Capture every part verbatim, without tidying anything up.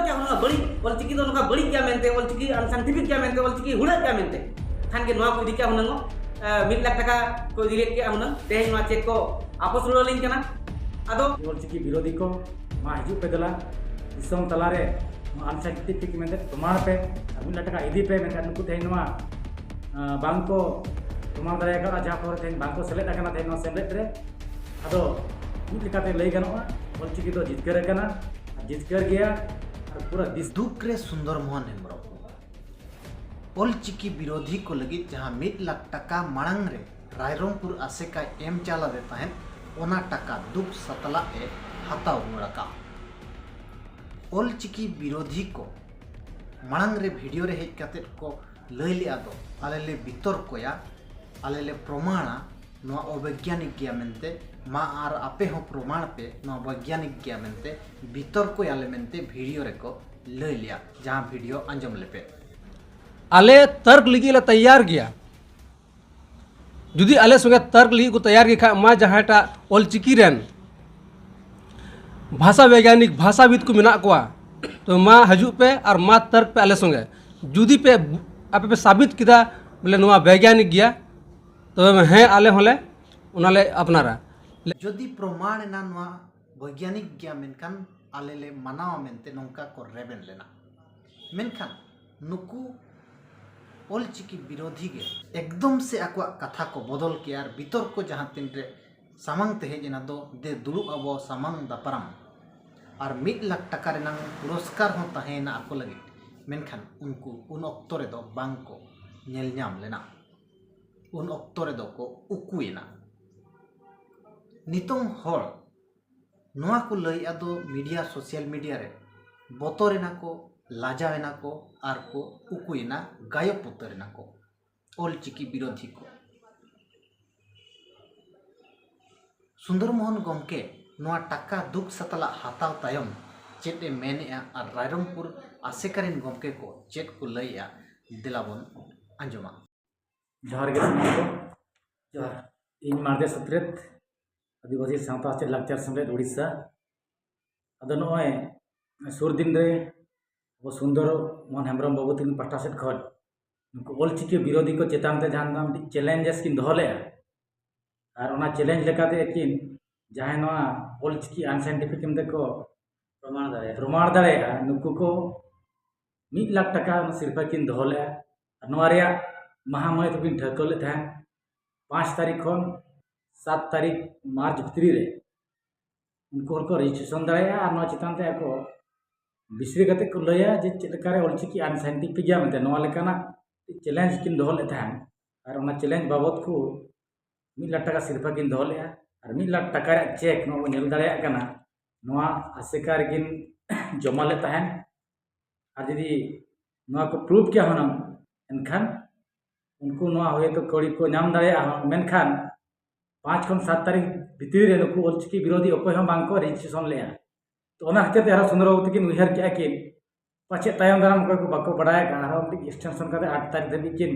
ᱠᱮᱭᱟ ᱦᱩᱱᱟᱹᱝ ᱵᱟᱹᱲᱤᱡ, ᱚᱞᱪᱤᱠᱤ ᱫᱚ ᱱᱚᱝᱠᱟ ᱵᱟᱹᱲᱤᱡ ᱜᱮᱭᱟ ᱢᱮᱱᱛᱮ, ᱚᱞᱪᱤᱠᱤ ᱟᱱᱥᱟᱱᱴᱤᱯᱷᱤᱠ ᱜᱮᱭᱟ ᱢᱮᱱᱛᱮ, ᱚᱞᱪᱤᱠᱤ ᱦᱩᱲᱟᱹᱜ ᱜᱮᱭᱟ ᱢᱮᱱᱛᱮ, ᱠᱷᱟᱱ ᱜᱮ ᱱᱚᱣᱟ ᱠᱚ ᱤᱫᱤ ᱠᱮᱭᱟ ᱦᱩᱱᱟᱹᱝ, ᱮ, ᱢᱤᱫ ᱞᱟᱠᱷ ᱴᱟᱠᱟ ᱠᱚ ᱤᱫᱤ ᱞᱮᱫ ᱠᱮᱭᱟ ᱦᱩᱱᱟᱹᱝ, ᱛᱮᱦᱮᱧ ᱱᱚᱣᱟ ᱪᱮᱠ ᱠᱚ ᱟᱯᱚᱥ ᱨᱩᱣᱟᱹᱲ ᱟᱹᱞᱤᱧ ᱠᱟᱱᱟ᱾ ᱟᱫᱚ ᱚᱞᱪᱤᱠᱤ ᱵᱤᱨᱳᱫᱷᱤ ᱠᱚ, ᱢᱟ ᱦᱤᱡᱩᱜ ᱯᱮ ᱫᱮᱞᱟ, ᱫᱤᱥᱚᱢ ᱛᱟᱞᱟᱨᱮ ᱱᱚᱣᱟ ᱟᱱᱥᱟᱱᱴᱤᱯᱷᱤᱠ ᱢᱮᱱᱛᱮ ᱯᱨᱚᱢᱟᱬ ᱯᱮ, ᱟᱨ ᱢᱤᱫ ᱞᱟᱠᱷ ᱴᱟᱠᱟ ᱤᱫᱤ ᱯᱮ, ᱢᱮᱱᱠᱷᱟᱱ ᱱᱩᱠᱩ ᱛᱮᱦᱮᱧ ᱱᱚᱣᱟ, ᱟ, ᱵᱟᱝ ᱠᱚ ᱯᱨᱚᱢᱟᱬ ᱫᱟᱲᱮ ᱟᱠᱟᱫᱟ, ᱡᱟᱦᱟᱸ ᱯᱚᱨᱮ ᱛᱮᱦᱮᱧ ᱵᱟᱝ ᱠᱚ ᱥᱮᱞᱮᱫ ᱟᱠᱟᱱᱟ ᱛᱮᱦᱮᱧ ᱱᱚᱣᱟ ᱥᱮᱢᱞᱮᱫ ᱨᱮ᱾ ᱟᱫᱚ ᱢᱤᱫ ᱞᱮᱠᱟᱛᱮ ᱞᱟᱹᱭ ᱜᱟᱱᱚᱜᱼᱟ, ᱚᱞᱪᱤᱠᱤ ᱫᱚ ᱡᱤᱛᱠᱟᱹᱨ ᱟᱠᱟᱱᱟ, ᱟᱨ ᱡᱤᱛᱠᱟᱹᱨ ᱜᱮᱭᱟ, ᱟᱨ ᱯᱩᱨᱟᱹ ᱫᱤᱥ- ᱫᱩᱠ ᱨᱮ ᱥᱩᱱᱫᱚᱨ ᱢᱳᱦᱚᱱ ᱦᱮᱢᱵᱨᱚᱢ᱾ ᱚᱞᱪᱤᱠᱤ ᱵᱤᱨᱳᱫᱷᱤ ᱠᱚ ᱞᱟᱹᱜᱤᱫ ᱡᱟᱦᱟᱸ ᱢᱤᱫ ᱞᱟᱠᱷ ᱴᱟᱠᱟ ᱢᱟᱲᱟᱝ ᱨᱮ ᱨᱟᱭᱨᱚᱝᱯᱩᱨ ᱟᱥᱮᱠᱟᱭ ᱮᱢ ᱪᱟᱞᱟᱫᱮ ᱛᱟᱦᱮᱸᱫ, ᱚᱱᱟ ᱴᱟᱠᱟ ᱫᱩᱠ ᱥᱟᱛᱞᱟᱜ ᱮ ᱦᱟᱛᱟᱣ ᱨᱩᱣᱟᱹᱲ ᱟᱠᱟᱫ᱾ ᱚᱞᱪᱤᱠᱤ ᱵᱤᱨᱳᱫᱷᱤ ᱠᱚ ᱢᱟᱲᱟᱝ ᱨᱮ ᱵᱷᱤᱰᱤᱭᱳ ᱨᱮ ᱦᱮᱡ ᱠᱟᱛᱮᱫ ᱠᱚ ᱞᱟᱹᱭ ᱞᱮᱫᱼᱟ ᱫᱚ, ᱟᱞᱮ ᱞᱮ ᱵᱤᱛᱚᱨᱠᱚᱭᱟ, ᱟᱞᱮ ᱞᱮ ᱯᱨᱚᱢᱟᱬᱟ, ᱱᱚᱣᱟ ᱚᱵᱳᱭᱜᱽᱜᱟᱱᱤᱠ ᱜᱮᱭᱟ ᱢᱮᱱᱛᱮ, ᱢᱟ ᱟᱨ ᱟᱯᱮ ᱦᱚᱸ ᱯᱨᱚᱢᱟᱬ ᱯᱮ, ᱱᱚᱣᱟ ᱵᱳᱭᱜᱽᱜᱟᱱᱤᱠ ᱜᱮᱭᱟ ᱢᱮᱱᱛᱮ, ᱵᱤᱛᱚᱨᱠᱚᱭᱟᱞᱮ ᱢᱮᱱᱛᱮ ᱵᱷᱤᱰᱤᱭᱳ ᱨᱮᱠᱚ ᱞᱟᱹᱭ ᱞᱮᱫᱼᱟ, ᱡᱟᱦᱟᱸ ᱵᱷᱤᱰᱤᱭᱳ ᱟᱸᱡᱚᱢ ᱞᱮᱯᱮ᱾ ᱟᱞᱮ ᱛᱟᱨᱠ ᱞᱟᱹᱜᱤᱫ ᱞᱮ ᱛᱮᱭᱟᱨ ᱜᱮᱭᱟ᱾ ᱡᱩᱫᱤ ᱟᱞᱮ ᱥᱚᱸᱜᱮ ᱛᱟᱨᱠ ᱞᱟᱹᱜᱤᱫ ᱠᱚ ᱛᱮᱭᱟᱨ ᱜᱮ ᱠᱷᱟᱡ, ᱢᱟ ᱡᱟᱦᱟᱸᱭᱴᱟᱜ ᱚᱞᱪᱤᱠᱤ ᱨᱮᱱ ᱵᱷᱟᱥᱟ ᱵᱳᱭᱜᱽᱜᱟᱱᱤᱠ, ᱵᱷᱟᱥᱟᱵᱤᱫ ᱠᱚ ᱢᱮᱱᱟᱜ ᱠᱚᱣᱟ, ᱛᱚ ᱢᱟ ᱦᱤᱡᱩᱜ ᱯᱮ ᱟᱨ ᱢᱟ ᱛᱟᱨᱠ ᱯᱮ ᱟᱞᱮ ᱥᱚᱸᱜᱮ᱾ ᱡᱩᱫᱤ ᱯᱮ, ᱟᱯᱮ ᱯᱮ ᱥᱟᱵᱤᱛ ᱠᱮᱫᱟ ᱵᱚᱞᱮ ᱱᱚᱣᱟ ᱵᱳᱭᱜᱽᱜᱟᱱᱤᱠ ᱜᱮᱭᱟ, ᱛᱚᱵᱮ ᱦᱮᱸ, ᱟᱞᱮ ᱦᱚᱸᱞᱮ ᱚᱱᱟᱞᱮ ᱟᱯᱱᱟᱨᱟ᱾ ᱡᱩᱫᱤ ᱯᱨᱚᱢᱟᱬ ᱮᱱᱟ ᱱᱚᱣᱟ ᱵᱳᱭᱜᱽᱜᱟᱱᱤᱠ ᱜᱮᱭᱟ, ᱢᱮᱱᱠᱷᱟᱱ ᱟᱞᱮ ᱞᱮ ᱢᱟᱱᱟᱣᱟ ᱢᱮᱱᱛᱮ ᱱᱚᱝᱠᱟ ᱠᱚ ᱨᱮᱵᱮᱱ ᱞᱮᱱᱟ᱾ ᱢᱮᱱᱠᱷᱟᱱ ᱱᱩᱠᱩ ᱚᱞᱪᱤᱠᱤ ᱵᱤᱨᱳᱫᱷᱤ ᱜᱮ ᱮᱠᱫᱚᱢ ᱥᱮ ᱟᱠᱚᱣᱟᱜ ᱠᱟᱛᱷᱟ ᱠᱚ ᱵᱚᱫᱚᱞ ᱠᱮᱜᱼᱟ ᱟᱨ ᱵᱤᱛᱚᱨᱠᱚ ᱡᱟᱦᱟᱸ ᱛᱤᱱᱨᱮ ᱥᱟᱢᱟᱝ ᱛᱮ ᱦᱮᱡ ᱮᱱᱟ ᱫᱚ, "ᱫᱮ ᱫᱩᱲᱩᱵ ᱟᱵᱚ ᱥᱟᱢᱟᱝ ᱫᱟᱯᱨᱟᱢ", ᱟᱨ ᱢᱤᱫ ᱞᱟᱠᱷ ᱴᱟᱠᱟ ᱨᱮᱱᱟᱝ ᱯᱩᱨᱚᱥᱠᱟᱨ ᱦᱚᱸ ᱛᱟᱦᱮᱸᱭᱮᱱᱟ ᱟᱠᱚ ᱞᱟᱹᱜᱤᱫ, ᱢᱮᱱᱠᱷᱟᱱ ᱩᱱᱠᱩ ᱩᱱ ᱚᱠᱛᱚ ᱨᱮᱫᱚ ᱵᱟᱝ ᱠᱚ ᱧᱮᱞ ᱧᱟᱢ ᱞᱮᱱᱟ᱾ ᱩᱱ ᱚᱠᱛᱚ ᱨᱮᱫᱚ ᱠᱚ ᱩᱠᱩᱭᱮᱱᱟ᱾ ᱱᱤᱛᱚᱝ ᱦᱚᱲ ᱱᱚᱣᱟ ᱠᱚ ᱞᱟᱹᱭᱮᱫᱼᱟ ᱫᱚ ᱢᱤᱰᱤᱭᱟ, ᱥᱳᱥᱟᱞ ᱢᱤᱰᱤᱭᱟ ᱨᱮ ᱵᱚᱛᱚᱨ ᱮᱱᱟ ᱠᱚ, ᱞᱟᱡᱟᱣ ᱮᱱᱟ ᱠᱚ, ᱟᱨ ᱠᱚ ᱩᱠᱩᱭᱮᱱᱟ, ᱜᱟᱭᱚᱵ ᱩᱛᱟᱹᱨ ᱮᱱᱟ ᱠᱚ ᱚᱞᱪᱤᱠᱤ ᱵᱤᱨᱳᱫᱷᱤ ᱠᱚ᱾ ᱥᱩᱱᱫᱚᱨ ᱢᱳᱦᱚᱱ ᱜᱚᱢᱠᱮ ᱱᱚᱣᱟ ᱴᱟᱠᱟ ᱫᱩᱠ ᱥᱟᱛᱞᱟᱜ ᱦᱟᱛᱟᱣ ᱛᱟᱭᱚᱢ ᱪᱮᱫ ᱮ ᱢᱮᱱᱮᱜᱼᱟ ᱟᱨ ᱨᱟᱭᱨᱚᱝᱯᱩᱨ ᱟᱥᱮᱠᱟ ᱨᱮᱱ ᱜᱚᱢᱠᱮ ᱠᱚ ᱪᱮᱫ ᱠᱚ ᱞᱟᱹᱭᱮᱜᱼᱟ, ᱫᱮᱞᱟ ᱵᱚᱱ ᱟᱸᱡᱚᱢᱟ᱾ ᱡᱚᱦᱟᱨ ᱜᱮ ᱥᱟᱱᱟᱢ ᱠᱚ᱾ ᱡᱚᱦᱟᱨ᱾ ᱤᱧ ᱢᱟᱨᱫᱮ ᱥᱩᱛᱨᱮᱛ, ᱟᱹᱫᱤᱵᱟᱹᱥᱤ ᱥᱟᱶᱛᱟ ᱥᱮᱪᱮᱫ ᱞᱟᱠᱪᱟᱨ ᱥᱮᱢᱞᱮᱫ ᱩᱲᱤᱥᱥᱟ᱾ ᱟᱫᱚ ᱱᱚᱜᱼᱚᱭ ᱥᱩᱨ ᱫᱤᱱ ᱨᱮ ᱟᱵᱚ ᱥᱩᱱᱫᱚᱨ ᱢᱳᱦᱚᱱ ᱦᱮᱢᱵᱨᱚᱢ ᱵᱟᱹᱵᱩ ᱛᱟᱹᱠᱤᱱ ᱯᱟᱦᱴᱟ ᱥᱮᱫ ᱠᱷᱚᱱ ᱱᱩᱠᱩ ᱚᱞᱪᱤᱠᱤ ᱵᱤᱨᱳᱫᱷᱤ ᱠᱚ ᱪᱮᱛᱟᱱ ᱛᱮ ᱡᱟᱦᱟᱸ ᱢᱤᱫᱴᱤᱡ ᱪᱮᱞᱮᱧᱡᱮᱥ ᱠᱤᱱ ᱫᱚᱦᱚ ᱞᱮᱫᱼᱟ, ᱟᱨ ᱚᱱᱟ ᱪᱮᱞᱮᱧᱡᱽ ᱞᱮᱠᱟᱛᱮ ᱟᱹᱠᱤᱱ ᱡᱟᱦᱟᱸᱭ ᱱᱚᱣᱟ ᱚᱞᱪᱤᱠᱤ ᱟᱱᱥᱟᱭᱮᱱᱴᱤᱯᱷᱤᱠ ᱢᱮᱱᱛᱮ ᱠᱚ ᱯᱨᱚᱢᱟᱬ ᱫᱟᱲᱮᱭᱟᱜᱼᱟ, ᱯᱨᱚᱢᱟᱬ ᱫᱟᱲᱮᱭᱟᱜᱼᱟ, ᱱᱩᱠᱩ ᱠᱚ ᱢᱤᱫ ᱞᱟᱠᱷ ᱴᱟᱠᱟ ᱥᱤᱨᱯᱷᱟᱹ ᱠᱤᱱ ᱫᱚᱦᱚ ᱞᱮᱫᱼᱟ᱾ ᱟᱨ ᱱᱚᱣᱟ ᱨᱮᱭᱟᱜ ᱢᱟᱦᱟ ᱢᱟᱹᱦᱤᱛ ᱦᱚᱸᱠᱤᱱ ᱴᱷᱟᱹᱣᱠᱟᱹ ᱞᱮᱫ ᱛᱟᱦᱮᱸᱫ, ᱯᱟᱸᱪ ᱛᱟᱹᱨᱤᱠᱷ ᱠᱷᱚᱱ ᱥᱟᱛ ᱛᱟᱹᱨᱤᱠᱷ ᱢᱟᱨᱪ ᱵᱷᱤᱛᱨᱤ ᱨᱮ ᱩᱱᱠᱩ ᱦᱚᱲ ᱠᱚ ᱨᱮᱡᱤᱥᱴᱨᱮᱥᱚᱱ ᱫᱟᱲᱮᱭᱟᱜᱼᱟ᱾ ᱟᱨ ᱱᱚᱣᱟ ᱪᱮᱛᱟᱱ ᱛᱮ ᱟᱠᱚ ᱵᱤᱥᱲᱤ ᱠᱟᱛᱮ ᱠᱚ ᱞᱟᱹᱭᱟ ᱡᱮ ᱪᱮᱫ ᱞᱮᱠᱟᱨᱮ ᱚᱞᱪᱤᱠᱤ ᱟᱱᱥᱟᱭᱮᱱᱴᱤᱯᱷᱤᱠ ᱜᱮᱭᱟ ᱢᱮᱱᱛᱮ, ᱱᱚᱣᱟ ᱞᱮᱠᱟᱱᱟᱜ ᱪᱮᱞᱮᱧᱡᱽ ᱠᱤᱱ ᱫᱚᱦᱚ ᱞᱮᱫ ᱛᱟᱦᱮᱸᱫ᱾ ᱟᱨ ᱚᱱᱟ ᱪᱮᱞᱮᱧᱡᱽ ᱵᱟᱵᱚᱛ ᱠᱚ ᱢᱤᱫ ᱞᱟᱠᱷ ᱴᱟᱠᱟ ᱥᱤᱨᱯᱷᱟᱹ ᱠᱤᱱ ᱫᱚᱦᱚ ᱞᱮᱫᱼᱟ᱾ ᱟᱨ ᱢᱤᱫ ᱞᱟᱠᱷ ᱴᱟᱠᱟ ᱨᱮᱭᱟᱜ ᱪᱮᱠ ᱱᱚᱣᱟ ᱵᱚᱱ ᱧᱮᱞ ᱫᱟᱲᱮᱭᱟᱜ ᱠᱟᱱᱟ, ᱱᱚᱣᱟ ᱟᱥᱮᱠᱟ ᱨᱮᱠᱤᱱ ᱡᱚᱢᱟ ᱞᱮᱫ ᱛᱟᱦᱮᱸᱫ᱾ ᱟᱨ ᱡᱩᱫᱤ ᱱᱚᱣᱟ ᱠᱚ ᱯᱨᱩᱯᱷ ᱠᱮᱭᱟ ᱦᱩᱱᱟᱹᱝ, ᱮᱱᱠᱷᱟᱱ ᱩᱱᱠᱩ ᱱᱚᱣᱟ ᱦᱚᱭᱛᱳ ᱠᱟᱹᱣᱰᱤ ᱠᱚ ᱧᱟᱢ ᱫᱟᱲᱮᱭᱟᱜᱼᱟ ᱦᱩᱱᱟᱹᱝ᱾ ᱢᱮᱱᱠᱷᱟᱱ ᱯᱟᱸᱪ ᱠᱷᱚᱱ ᱥᱟᱛ ᱛᱟᱹᱨᱤᱠᱷ ᱵᱷᱤᱛᱤᱨ ᱨᱮ ᱱᱩᱠᱩ ᱚᱞᱪᱤᱠᱤ ᱵᱤᱨᱳᱫᱷᱤ ᱚᱠᱚᱭ ᱦᱚᱸ ᱵᱟᱝ ᱠᱚ ᱨᱮᱡᱤᱥᱴᱨᱮᱥᱚᱱ ᱞᱮᱫᱼᱟ᱾ ᱛᱚ ᱚᱱᱟ ᱠᱷᱟᱹᱛᱤᱨ ᱛᱮ ᱟᱨᱦᱚᱸ ᱥᱩᱱᱫᱚᱨ ᱵᱟᱵᱩ ᱛᱟᱹᱠᱤᱱ ᱩᱭᱦᱟᱹᱨ ᱠᱮᱫᱼᱟ ᱠᱤᱱ, ᱯᱟᱪᱮᱫ ᱛᱟᱭᱚᱢ ᱫᱟᱨᱟᱢ ᱚᱠᱚᱭ ᱠᱚ ᱵᱟᱠᱚ ᱵᱟᱲᱟᱭ ᱟᱠᱟᱫ, ᱟᱨᱦᱚᱸ ᱢᱤᱫᱴᱤᱡ ᱮᱠᱥᱴᱮᱱᱥᱚᱱ ᱠᱟᱛᱮ ᱟᱴ ᱛᱟᱹᱨᱤᱠᱷ ᱫᱷᱟᱹᱵᱤᱡ ᱠᱤᱱ,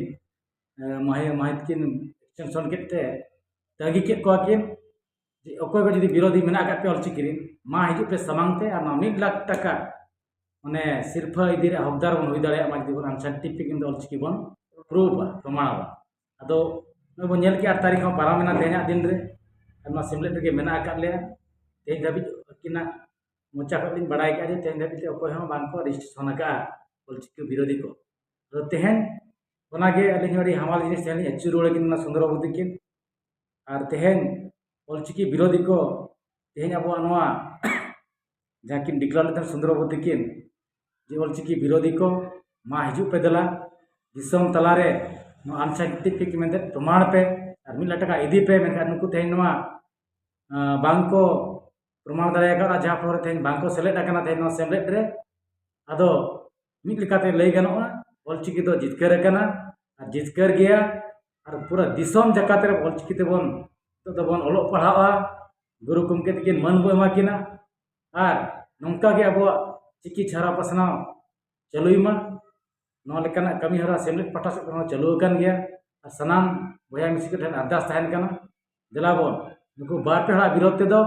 ᱮ, ᱢᱟᱹᱦᱤ-, ᱢᱟᱹᱦᱤᱛ ᱠᱤᱱ ᱮᱠᱥᱴᱮᱱᱥᱚᱱ ᱠᱮᱫ ᱛᱮ ᱛᱟᱺᱜᱤ ᱠᱮᱫ ᱠᱚᱣᱟ ᱠᱤᱱ ᱡᱮ ᱚᱠᱚᱭ ᱠᱚ ᱡᱩᱫᱤ ᱵᱤᱨᱳᱫᱷᱤ ᱢᱮᱱᱟᱜ ᱟᱠᱟᱫ ᱯᱮᱭᱟ ᱚᱞᱪᱤᱠᱤ ᱨᱮᱱ, ᱢᱟ ᱦᱤᱡᱩᱜ ᱯᱮ ᱥᱟᱢᱟᱝ ᱛᱮ ᱟᱨ ᱱᱚᱣᱟ ᱢᱤᱫ ᱞᱟᱠᱷ ᱴᱟᱠᱟ ᱢᱟᱱᱮ ᱥᱤᱨᱯᱷᱟᱹ ᱤᱫᱤ ᱨᱮᱭᱟᱜ ᱦᱚᱠᱫᱟᱨ ᱵᱚᱱ ᱦᱩᱭ ᱫᱟᱲᱮᱭᱟᱜ ᱢᱟ, ᱡᱩᱫᱤ ᱵᱚᱱ ᱟᱱᱥᱟᱭᱮᱱᱴᱤᱯᱷᱤᱠ ᱢᱮᱱᱛᱮ ᱚᱞᱪᱤᱠᱤ ᱵᱚᱱ ᱯᱨᱩᱯᱷᱟ, ᱯᱨᱚᱢᱟᱬᱟᱵᱟ᱾ ᱟᱫᱚ ᱱᱚᱜᱼᱚᱭ ᱵᱚᱱ ᱧᱮᱞ ᱠᱮᱜᱼᱟ, ᱟᱴ ᱛᱟᱹᱨᱤᱠᱷ ᱦᱚᱸ ᱯᱟᱨᱚᱢᱮᱱᱟ ᱛᱮᱦᱮᱧᱟᱜ ᱫᱤᱱ ᱨᱮ, ᱟᱨ ᱱᱚᱣᱟ ᱥᱮᱢᱞᱮᱫ ᱨᱮᱜᱮ ᱢᱮᱱᱟᱜ ᱟᱠᱟᱫ ᱞᱮᱭᱟ᱾ ᱛᱮᱦᱮᱧ ᱫᱷᱟᱹᱵᱤᱡ ᱟᱹᱠᱤᱱᱟᱜ ᱢᱚᱪᱟ ᱠᱷᱚᱱ ᱞᱤᱧ ᱵᱟᱲᱟᱭ ᱠᱮᱜᱼᱟ ᱡᱮ ᱛᱮᱦᱮᱧ ᱫᱷᱟᱹᱵᱤᱡ ᱛᱮ ᱚᱠᱚᱭ ᱦᱚᱸ ᱵᱟᱝ ᱠᱚ ᱨᱮᱡᱤᱥᱴᱨᱮᱥᱚᱱ ᱟᱠᱟᱫᱼᱟ ᱚᱞᱪᱤᱠᱤ ᱵᱤᱨᱳᱫᱷᱤ ᱠᱚ᱾ ᱟᱫᱚ ᱛᱮᱦᱮᱧ ᱚᱱᱟᱜᱮ ᱟᱹᱞᱤᱧ ᱦᱚᱸ ᱟᱹᱰᱤ ᱦᱟᱢᱟᱞ ᱡᱤᱱᱤᱥ ᱛᱮᱦᱮᱧ ᱞᱤᱧ ᱟᱹᱪᱩᱨ ᱨᱩᱣᱟᱹᱲ ᱟᱹᱠᱤᱱ ᱠᱟᱱᱟ ᱥᱩᱱᱫᱚᱨ ᱵᱟᱵᱩ ᱛᱟᱹᱠᱤᱱ᱾ ᱟᱨ ᱛᱮᱦᱮᱧ ᱚᱞᱪᱤᱠᱤ ᱵᱤᱨᱳᱫᱷᱤ ᱠᱚ ᱛᱮᱦᱮᱧ ᱟᱵᱚᱣᱟᱜ ᱱᱚᱣᱟ ᱡᱟᱦᱟᱸ ᱠᱤᱱ ᱰᱤᱠᱞᱟᱨ ᱞᱮᱫ ᱛᱟᱦᱮᱸ ᱥᱩᱱᱫᱚᱨ ᱵᱟᱵᱩ ᱛᱟᱹᱠᱤᱱ, ᱡᱮ ᱚᱞᱪᱤᱠᱤ ᱵᱤᱨᱳᱫᱷᱤ ᱠᱚ, ᱢᱟ ᱦᱤᱡᱩᱜ ᱯᱮ ᱫᱮᱞᱟ, ᱫᱤᱥᱚᱢ ᱛᱟᱞᱟᱨᱮ ᱱᱚᱣᱟ ᱟᱱᱥᱟᱭᱮᱱᱴᱤᱯᱷᱤᱠ ᱢᱮᱱᱛᱮ ᱯᱨᱚᱢᱟᱬ ᱯᱮ ᱟᱨ ᱢᱤᱫ ᱞᱟᱠᱷ ᱴᱟᱠᱟ ᱤᱫᱤ ᱯᱮ᱾ ᱢᱮᱱᱠᱷᱟᱱ ᱱᱩᱠᱩ ᱛᱮᱦᱮᱧ ᱱᱚᱣᱟ, ᱟᱸ, ᱵᱟᱝ ᱠᱚ ᱯᱨᱚᱢᱟᱬ ᱫᱟᱲᱮ ᱟᱠᱟᱫᱼᱟ, ᱡᱟᱦᱟᱸ ᱯᱷᱚᱞᱚ ᱨᱮ ᱛᱮᱦᱮᱧ ᱵᱟᱝ ᱠᱚ ᱥᱮᱞᱮᱫ ᱟᱠᱟᱱᱟ ᱛᱮᱦᱮᱧ ᱱᱚᱣᱟ ᱥᱮᱢᱞᱮᱫ ᱨᱮ᱾ ᱟᱫᱚ ᱢᱤᱫ ᱞᱮᱠᱟᱛᱮ ᱞᱟᱹᱭ ᱜᱟᱱᱚᱜᱼᱟ, ᱚᱞᱪᱤᱠᱤ ᱫᱚ ᱡᱤᱛᱠᱟᱹᱨ ᱟᱠᱟᱱᱟ ᱟᱨ ᱡᱤᱛᱠᱟᱹᱨ ᱜᱮᱭᱟ᱾ ᱟᱨ ᱯᱩᱨᱟᱹ ᱫᱤᱥᱚᱢ ᱡᱟᱠᱟᱛ ᱨᱮ ᱚᱞᱪᱤᱠᱤ ᱛᱮᱵᱚᱱ ᱱᱤᱛᱚᱜ ᱫᱚᱵᱚᱱ ᱚᱞᱚᱜ ᱯᱟᱲᱦᱟᱜᱼᱟ, ᱜᱩᱨᱩ ᱜᱚᱢᱠᱮ ᱛᱟᱹᱠᱤᱱ ᱢᱟᱹᱱ ᱵᱚᱱ ᱮᱢᱟ ᱠᱤᱱᱟ᱾ ᱟᱨ ᱱᱚᱝᱠᱟ ᱜᱮ ᱟᱵᱚᱣᱟᱜ ᱪᱤᱠᱤ ᱪᱷᱟᱨᱟᱣ ᱯᱟᱥᱱᱟᱣ ᱪᱟᱹᱞᱩᱭ ᱢᱟ᱾ ᱱᱚᱣᱟ ᱞᱮᱠᱟᱱᱟᱜ ᱠᱟᱹᱢᱤ ᱦᱚᱨᱟ ᱥᱮᱢᱞᱮᱫ ᱯᱟᱦᱴᱟ ᱥᱮᱫ ᱠᱷᱚᱱ ᱦᱚᱸ ᱪᱟᱹᱞᱩ ᱟᱠᱟᱱ ᱜᱮᱭᱟ᱾ ᱟᱨ ᱥᱟᱱᱟᱢ ᱵᱚᱭᱦᱟ ᱢᱤᱥᱤ ᱠᱚ ᱴᱷᱮᱱ ᱟᱨᱫᱟᱥ ᱛᱟᱦᱮᱱ ᱠᱟᱱᱟ, ᱫᱮᱞᱟ ᱵᱚᱱ ᱱᱩᱠᱩ ᱵᱟᱨ ᱯᱮ ᱦᱚᱲᱟᱜ ᱵᱤᱨᱳᱫᱷ ᱛᱮᱫᱚ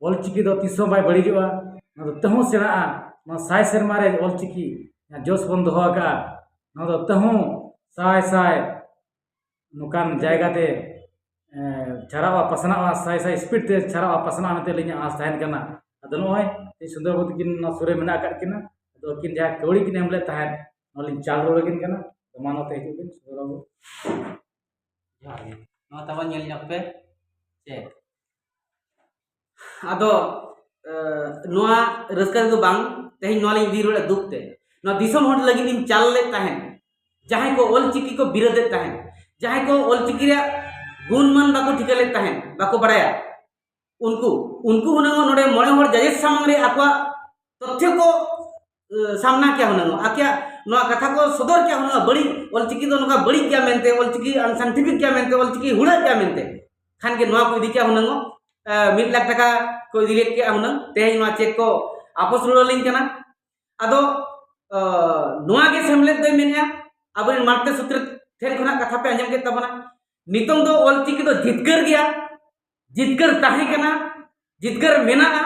ᱚᱞᱪᱤᱠᱤ ᱫᱚ ᱛᱤᱥ ᱦᱚᱸ ᱵᱟᱭ ᱵᱟᱹᱲᱤᱡᱚᱜᱼᱟ᱾ ᱟᱫᱚ ᱛᱮᱦᱚᱸ ᱥᱮᱬᱟᱜᱼᱟ᱾ ᱱᱚᱣᱟ ᱥᱟᱭ ᱥᱮᱨᱢᱟ ᱨᱮ ᱚᱞᱪᱤᱠᱤ ᱡᱚᱥ ᱵᱚᱱ ᱫᱚᱦᱚ ᱟᱠᱟᱫᱼᱟ, ᱱᱚᱣᱟ ᱫᱚ ᱛᱮᱦᱚᱸ ᱥᱟᱭ ᱥᱟᱭ ᱱᱚᱝᱠᱟᱱ ᱡᱟᱭᱜᱟ ᱛᱮ ᱪᱷᱟᱨᱟᱣᱟ, ᱯᱟᱥᱱᱟᱣᱟ, ᱥᱟᱭ ᱥᱟᱭ ᱥᱯᱤᱰ ᱛᱮ ᱪᱷᱟᱨᱟᱣᱟ, ᱯᱟᱥᱱᱟᱣᱟ ᱢᱮᱱᱛᱮ ᱟᱹᱞᱤᱧᱟᱜ ᱟᱸᱥ ᱛᱟᱦᱮᱱ ᱠᱟᱱᱟ᱾ ᱟᱫᱚ ᱱᱚᱜᱼᱚᱭ ᱛᱮᱦᱮᱧ ᱥᱩᱱᱫᱚᱨ ᱵᱟᱹᱵᱩ ᱛᱟᱹᱠᱤᱱ ᱱᱚᱣᱟ ᱥᱩᱨ ᱨᱮ ᱢᱮᱱᱟᱜ ᱟᱠᱟᱫ ᱠᱤᱱᱟ᱾ ᱟᱫᱚ ᱟᱹᱠᱤᱱ ᱡᱟᱦᱟᱸ ᱠᱟᱹᱣᱰᱤ ᱠᱤᱱ ᱮᱢ ᱞᱮᱫ ᱛᱟᱦᱮᱸᱫ, ᱱᱚᱣᱟ ᱞᱤᱧ ᱪᱟᱞ ᱨᱩᱣᱟᱹᱲ ᱟᱹᱠᱤᱱ ᱠᱟᱱᱟ᱾ ᱟᱫᱚ ᱢᱟ ᱱᱚᱛᱮ ᱦᱤᱡᱩᱜ ᱵᱤᱱ ᱥᱩᱱᱫᱚᱨ ᱵᱟᱹᱵᱩ᱾ ᱡᱚᱦᱟᱨ ᱜᱮ᱾ ᱱᱚᱣᱟ ᱛᱟᱵᱚᱱ ᱧᱮᱞ ᱧᱚᱜ ᱯᱮ᱾ ᱪᱮᱫ? ᱟᱫᱚ, ᱮ, ᱱᱚᱣᱟ ᱨᱟᱹᱥᱠᱟᱹ ᱨᱮᱫᱚ ᱵᱟᱝ, ᱛᱮᱦᱮᱧ ᱱᱚᱣᱟ ᱞᱤᱧ ᱤᱫᱤ ᱨᱩᱣᱟᱹᱲᱟ ᱫᱩᱠ ᱛᱮ᱾ ᱱᱚᱣᱟ ᱫᱤᱥᱚᱢ ᱦᱚᱲ ᱞᱟᱹᱜᱤᱫ ᱞᱤᱧ ᱪᱟᱞ ᱞᱮᱫ ᱛᱟᱦᱮᱸᱫ, ᱡᱟᱦᱟᱸᱭ ᱠᱚ ᱚᱞᱪᱤᱠᱤ ᱠᱚ ᱵᱤᱨᱳᱫᱮᱫ ᱛᱟᱦᱮᱸᱫ, ᱡᱟᱦᱟᱸᱭ ᱠᱚ ᱚᱞᱪᱤᱠᱤ ᱨᱮᱭᱟᱜ ᱜᱩᱱ ᱢᱟᱱ ᱵᱟᱠᱚ ᱴᱷᱤᱠᱟᱹ ᱞᱮᱫ ᱛᱟᱦᱮᱸᱫ, ᱵᱟᱠᱚ ᱵᱟᱲᱟᱭᱟ, ᱩᱱᱠᱩ, ᱩᱱᱠᱩ ᱦᱩᱱᱟᱹᱝ ᱱᱚᱰᱮ ᱢᱚᱬᱮ ᱦᱚᱲ ᱡᱟᱡᱮᱥ ᱥᱟᱢᱟᱝ ᱨᱮ ᱟᱠᱚᱣᱟᱜ ᱛᱚᱛᱷᱭᱚ ᱠᱚ, ᱮ, ᱥᱟᱢᱱᱟ ᱠᱮᱭᱟ ᱦᱩᱱᱟᱹᱝ, ᱟᱠᱚᱣᱟᱜ ᱱᱚᱣᱟ ᱠᱟᱛᱷᱟ ᱠᱚ ᱥᱚᱫᱚᱨ ᱠᱮᱭᱟ ᱦᱩᱱᱟᱹᱝ, ᱵᱟᱹᱲᱤᱡ, ᱚᱞᱪᱤᱠᱤ ᱫᱚ ᱱᱚᱝᱠᱟ ᱵᱟᱹᱲᱤᱡ ᱜᱮᱭᱟ ᱢᱮᱱᱛᱮ, ᱚᱞᱪᱤᱠᱤ ᱟᱱᱥᱟᱭᱮᱱᱴᱤᱯᱷᱤᱠ ᱜᱮᱭᱟ ᱢᱮᱱᱛᱮ, ᱚᱞᱪᱤᱠᱤ ᱦᱩᱲᱟᱹᱜ ᱜᱮᱭᱟ ᱢᱮᱱᱛᱮ᱾ ᱠᱷᱟᱱ ᱜᱮ ᱱᱚᱣᱟ ᱠᱚ ᱤᱫᱤ ᱠᱮᱭᱟ ᱦᱩᱱᱟᱹᱝ, ᱮ, ᱢᱤᱫ ᱞᱟᱠᱷ ᱴᱟᱠᱟ ᱠᱚ ᱤᱫᱤ ᱞᱮᱫ ᱠᱮᱭᱟ ᱦᱩᱱᱟᱹᱝ᱾ ᱛᱮᱦᱮᱧ ᱱᱚᱣᱟ ᱪᱮᱠ ᱠᱚ ᱟᱯᱚᱥ ᱨᱩᱣᱟᱹᱲ ᱟᱹᱞᱤᱧ ᱠᱟᱱᱟ᱾ ᱟᱫᱚ, ᱮ, ᱱᱚᱣᱟ ᱜᱮ ᱥᱮᱢᱞᱮᱫ ᱫᱚᱭ ᱢᱮᱱᱮᱫᱼᱟ, ᱟᱵᱚᱨᱮᱱ ᱢᱟᱨᱛᱮ ᱥᱩᱛᱨᱮ ᱴᱷᱮᱱ ᱠᱷᱚᱱᱟᱜ ᱠᱟᱛᱷᱟ ᱯᱮ ᱟᱸᱡᱚᱢ ᱠᱮᱫ ᱛᱟᱵᱚᱱᱟ᱾ ᱱᱤᱛᱚᱝ ᱫᱚ ᱚᱞᱪᱤᱠᱤ ᱫᱚ ᱡᱤᱛᱠᱟᱹᱨ ᱜᱮᱭᱟ, ᱡᱤᱛᱠᱟᱹᱨ ᱛᱟᱦᱮᱸ ᱠᱟᱱᱟ, ᱡᱤᱛᱠᱟᱹᱨ ᱢᱮᱱᱟᱜᱼᱟ,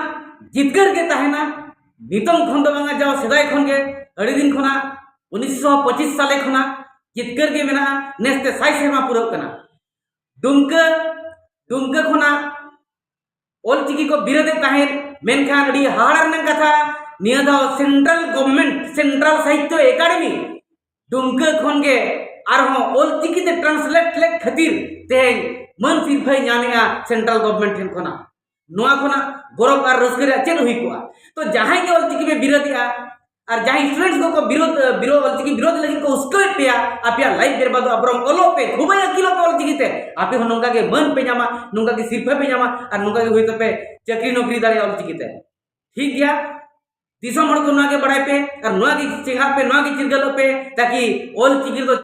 ᱡᱤᱛᱠᱟᱹᱨ ᱜᱮ ᱛᱟᱦᱮᱱᱟ᱾ ᱱᱤᱛᱚᱝ ᱠᱷᱚᱱ ᱫᱚ ᱵᱟᱝᱟ, ᱡᱟᱣ ᱥᱮᱫᱟᱭ ᱠᱷᱚᱱ ᱜᱮ, ᱟᱹᱰᱤ ᱫᱤᱱ ᱠᱷᱚᱱᱟᱜ, ᱩᱱᱤᱥᱥᱚ ᱯᱚᱸᱪᱤᱥ ᱥᱟᱞᱮ ᱠᱷᱚᱱᱟᱜ ᱡᱤᱛᱠᱟᱹᱨ ᱜᱮ ᱢᱮᱱᱟᱜᱼᱟ᱾ ᱱᱮᱥ ᱛᱮ ᱥᱟᱭ ᱥᱮᱨᱢᱟ ᱯᱩᱨᱟᱹᱜ ᱠᱟᱱᱟ᱾ ᱰᱩᱢᱠᱟᱹ, ᱰᱩᱢᱠᱟᱹ ᱠᱷᱚᱱᱟᱜ ᱚᱞᱪᱤᱠᱤ ᱠᱚ ᱵᱤᱨᱳᱫᱮᱫ ᱛᱟᱦᱮᱸᱫ, ᱢᱮᱱᱠᱷᱟᱱ ᱟᱹᱰᱤ ᱦᱟᱦᱟᱲᱟ ᱨᱮᱱᱟᱜ ᱠᱟᱛᱷᱟ, ᱱᱤᱭᱟᱹ ᱫᱷᱟᱣ ᱥᱮᱱᱴᱨᱟᱞ ᱜᱚᱵᱷᱢᱮᱱᱴ, ᱥᱮᱱᱴᱨᱟᱞ ᱥᱟᱦᱤᱛᱛᱚ ᱮᱠᱟᱰᱮᱢᱤ ᱰᱩᱢᱠᱟᱹ ᱠᱷᱚᱱ ᱜᱮ ᱟᱨᱦᱚᱸ ᱚᱞᱪᱤᱠᱤ ᱛᱮ ᱴᱨᱟᱱᱥᱞᱮᱴ ᱞᱮᱫ ᱠᱷᱟᱹᱛᱤᱨ ᱛᱮᱦᱮᱧ ᱢᱟᱹᱱ ᱥᱤᱨᱯᱷᱟᱹᱭ ᱧᱟᱢᱮᱜᱼᱟ ᱥᱮᱱᱴᱨᱟᱞ ᱜᱚᱵᱷᱢᱮᱱᱴ ᱴᱷᱮᱱ ᱠᱷᱚᱱᱟᱜ᱾ ᱱᱚᱣᱟ ᱠᱷᱚᱱᱟᱜ ᱜᱚᱨᱚᱵᱽ ᱟᱨ ᱨᱟᱹᱥᱠᱟᱹ ᱨᱮᱭᱟᱜ ᱪᱮᱫ ᱦᱩᱭ ᱠᱚᱜᱼᱟ? ᱛᱚ, ᱡᱟᱦᱟᱸᱭ ᱜᱮ ᱚᱞᱪᱤᱠᱤ ᱯᱮ ᱵᱤᱨᱳᱫᱮᱜᱼᱟ ᱟᱨ ᱡᱟᱦᱟᱸᱭ ᱥᱴᱩᱰᱮᱱᱴᱥ ᱠᱚᱠᱚ ᱵᱤᱨᱳᱫ, ᱵᱤᱨᱳᱫ, ᱚᱞᱪᱤᱠᱤ ᱵᱤᱨᱳᱫ ᱞᱟᱹᱜᱤᱫ ᱠᱚ ᱩᱥᱠᱟᱹᱣᱮᱫ ᱯᱮᱭᱟ, ᱟᱯᱮᱭᱟᱜ ᱞᱟᱭᱤᱯᱷ ᱵᱮᱨᱵᱟᱫᱚᱜᱼᱟ᱾ ᱵᱚᱨᱚᱝ ᱚᱞᱚᱜ ᱯᱮ, ᱠᱷᱩᱵᱟᱹᱭ ᱟᱹᱠᱤᱞᱚᱜ ᱯᱮ ᱚᱞᱪᱤᱠᱤ ᱛᱮ, ᱟᱯᱮ ᱦᱚᱸ ᱱᱚᱝᱠᱟ ᱜᱮ ᱢᱟᱹᱱ ᱯᱮ ᱧᱟᱢᱟ, ᱱᱚᱝᱠᱟ ᱜᱮ ᱥᱤᱨᱯᱷᱟᱹ ᱯᱮ ᱧᱟᱢᱟ ᱟᱨ ᱱᱚᱝᱠᱟ ᱜᱮ ᱦᱳᱭᱛᱳ ᱯᱮ ᱪᱟᱹᱠᱨᱤ ᱱᱚᱠᱨᱤ ᱫᱟᱲᱮᱭᱟᱜᱼᱟ ᱚᱞᱪᱤᱠᱤ ᱛᱮ᱾ ᱴᱷᱤᱠ ᱜᱮᱭᱟ, ᱫᱤᱥᱚᱢ ᱦᱚᱲ ᱠᱚ ᱱᱚᱣᱟ ᱜᱮ ᱵᱟᱲᱟᱭ ᱯᱮ ᱟᱨ ᱱᱚᱣᱟ ᱜᱮ ᱪᱮᱸᱜᱷᱟᱜ ᱯᱮ, ᱱᱚᱣᱟ ᱜᱮ ᱪᱤᱨᱜᱟᱹᱞᱚᱜ ᱯᱮ, ᱛᱟᱠᱤ ᱚᱞᱪᱤᱠᱤ ᱨᱮᱫᱚ